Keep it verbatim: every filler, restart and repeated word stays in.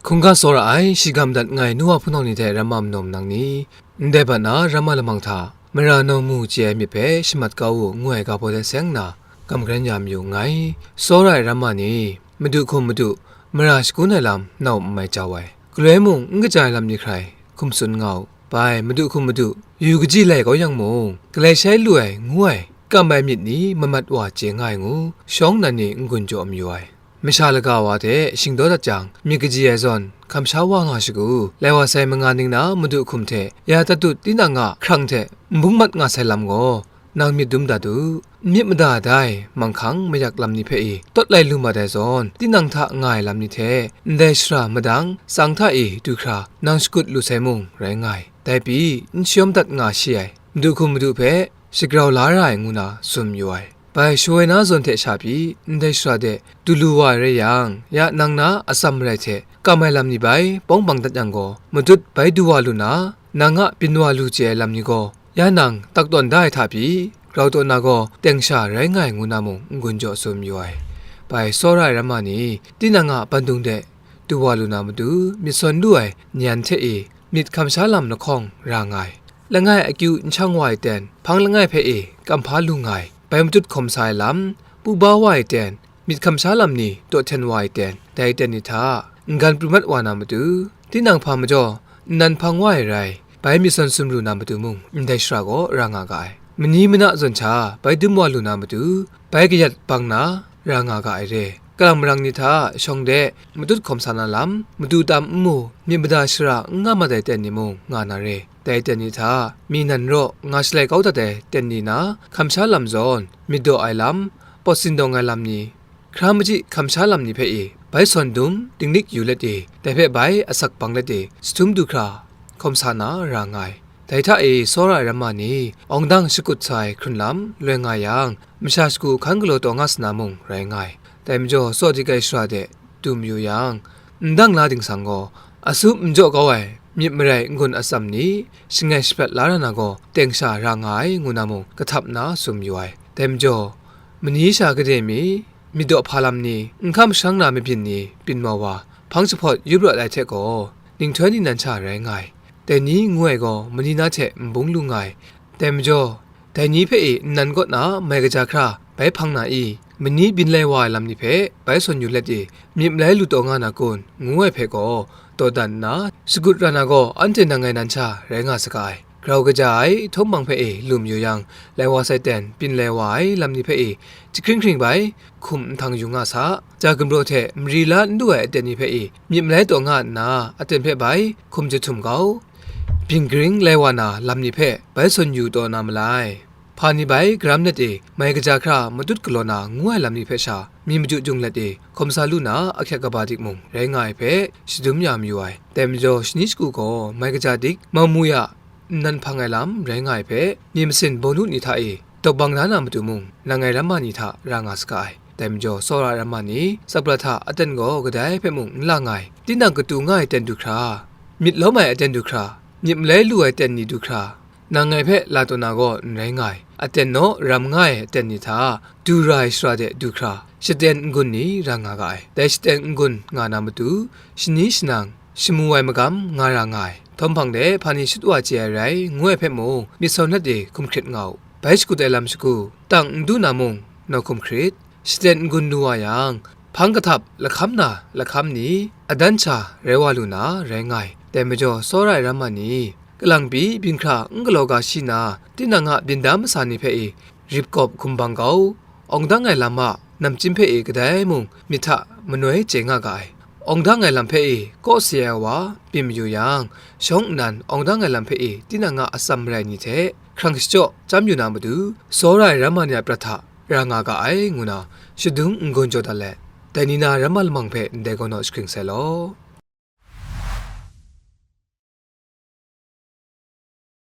Hkungga tsawra ai, shi gam dat nngai nu wa hpunau ni hte ramma majaw nang ni, ndai bat na ramma lamang hta, mara nawng mu chye ai myit hpe shamat kau u, ngu ai ga baw de seng nna, gam hkaran ya mayu nngai. Tsawra ai ramma ni, madu hkum madu, mara shagun ai lam nau n mai jau ai, galoi mung n kaja ai lam ni hkrai hkum tsun nga u. Bai, madu hkum madu, yu kaji lai kau yang mung, galai shai lu ai, ngu ai, kam ai myit ni mamat wa chye nga ai ngu, shawng nnan ni n-gun jaw mayu ai. Masha laga wa hte shingdaw dat jang, myit kaji ai zawn, hkam sha wa nga shagu, lai wa sai manga ning na madu hkum hte, ya tatut tinang a hkrang hte n bung mat nga sai lam gaw, nang myit dum dat u. Myit mada dai, manghkang mayak lam ni hpe i, tawt lai lu mat ai zawn, tinang hta nga ai lam ni hte, ndai shara madang, tsang hta i du hkra, nang shakut lu sai mung rai nga ai. Dai pyi, n shayawm dat nga shi ai, madu hkum madu hpe, shagrau la ra ai ngu na tsun mayu ai. Bai shawoi na zawn hte sha pyi, ndai shara de du lu wa ai rai yang, ya nang na atsam marai hte kam ai lam ni bai pawng bang dat yang gaw, matut bai du wa lu na, nang a byin wa lu chye ai lam ni gaw, ya nang tak tawn da ai hta pyi, grau taw na gaw teng sha rai nga ai ngu na mung n-gun jaw tsun mayu ai. Bai tsawra ai ramma ni, tinang a bandung de du wa lu na matu, myit sawn lu ai nyan hte e myit hkam sha lam lahkawng ra nga ai. Langai akyu n shang wa ai ten, hpang langai hpe e kam hpa lu nga ai. Bai matut hkawm sa ai lam, pu ba wa ai ten, myit hkam sha lam ni taw hten wa ai ten, dai ten ni hta, n-gan pru mat wa na matu, tinang hpa majaw, nnan hpang wa ai rai, bai myit sawn sum lu na matu mung, ndai shara gaw ra nga ga ai. Mani mana zawn hta, bai dum wa lu na matu, bai kayat bang na, ra nga ga ai re. Kalang marang ni hta, shawng de, matut hkawm sa na lam, matu tam n mu, myit mada shara n nga mat ai ten ni mung, nga na re. Dai ten ni hta, mi nan raw, nga shalai kau dat ai ten ni na, hkam sha lam zawn, myit daw ai lam, pawt sindawng ai lam ni, hkra machyi hkam sha lam ni hpe i, bai sawn dum, dinglik yu let i, dai hpe bai asak bang let i, jahtum du hkra, hkawm sa na ra nga ai. Dai hta e tsawra ai ramma ni, awng dang shakut sa ai hkrun lam, loi nga yang, masha shagu hkan galaw taw nga sa na mung rai nga ai. Dai majaw, tsaw dik ai shara de du mayu yang, n dang la dingsang gaw, asu n jaw kau ai myit marai n-gun atsam ni, shangai shaprat la ra na gaw, teng sha ra nga ai, ngu na mung, kahtap nna tsun mayu ai. Dai majaw, mani sha gade mi, myit daw hpa lam ni, n hkam shangang na mabyin ni, byin mau wa, hpang jahpawt yup rawt ai hte gaw, ninghtoi ningnan sha rai nga ai. Dai ni ngu ai gaw, mani na hte n bung lu nga ai. Dai majaw, dai ni hpe e nnan kaw na mai kaja hkra bai hpang na i, mani byin lai wa ai lam ni hpe bai sawn yu let i, myit malai lu taw nga na kun, ngu ai hpe gaw, dawdan nna, shagut ra na gaw, anhte nang ngai nan sha rai nga saga ai. Grau kaja ai, htawng hpang hpe e lu mayu yang, lai wa sai ten, byin lai wa ai lam ni hpe e, jahkring hkring bai, hkum nhtang yu nga sa, ja gumraw hte mari la n lu ai aten ni hpe e, myit malai taw nga nna, aten hpe bai, hkum jahtum kau, byin karing lai wa na lam ni hpe bai sawn yu taw na malai. Hpa ni bai garam let e, mai kaja hkra matut galaw na ngu ai lam ni hpe sha, mi maju jung let e, hkawm sa lu na ahkyak kaba dik mung rai nga ai hpe, shadum ya mayu ai. Dai majaw shani shagu gaw mai kaja dik, mamu ya, nnan hpang ai lam rai nga ai hpe, myit masin bawnu ni hta e, dawk bang da na matu mung, nang ai ramma ni hta ra nga saga ai. Dai majaw, tsawra ai ramma ni, tsapra hta aten gaw kadai hpe mung n la nga ai. Tinang katu nga ai ten du hkra, myit lawm ai aten du hkra, myit malai lu ai ten ni du hkra, nang ngai hpe la taw na gaw n rai nga ai. Aten naw ram nga ai aten ni hta, du ra ai shara de du hkra, shaten n-gun ni ra nga ga ai. Dai shaten n-gun nga na matu, shani shanang, shamu ai magam nga ra nga ai. Htawm hpang de hpa ni shut wa chye ai rai, ngu ai hpe mung, myit sawn let e hkum hkrit nga u. Bai shakut ai lam shagu, tang n du na mung, nawhkum hkrit. Shaten n-gun lu wa yang, hpang kahtap lahkam na lahkam ni, adan sha rai wa lu na rai nga ai. Dai majaw, tsawra ai ramma ni, kalang pyi byin hkra n galaw ga shi na, tinang a byin da masa ni hpe e, rip kawp hkum bang kau, awng dang ai lam a namchyim hpe e kadai mung myit hta manoi chye nga ga ai. Awng dang ai lam hpe e kaw si ai wa byin mayu yang, shawng nnan awng dang ai lam hpe e tinang a atsam marai ni hte hkrang shachyaw chyam yu na matu, tsawra ai ramma ni a prat hta ra nga ga ai, ngu na shadum n-gun jaw dat let, dai ni na ramma lamang hpe ndai gaw naw shagring sai law.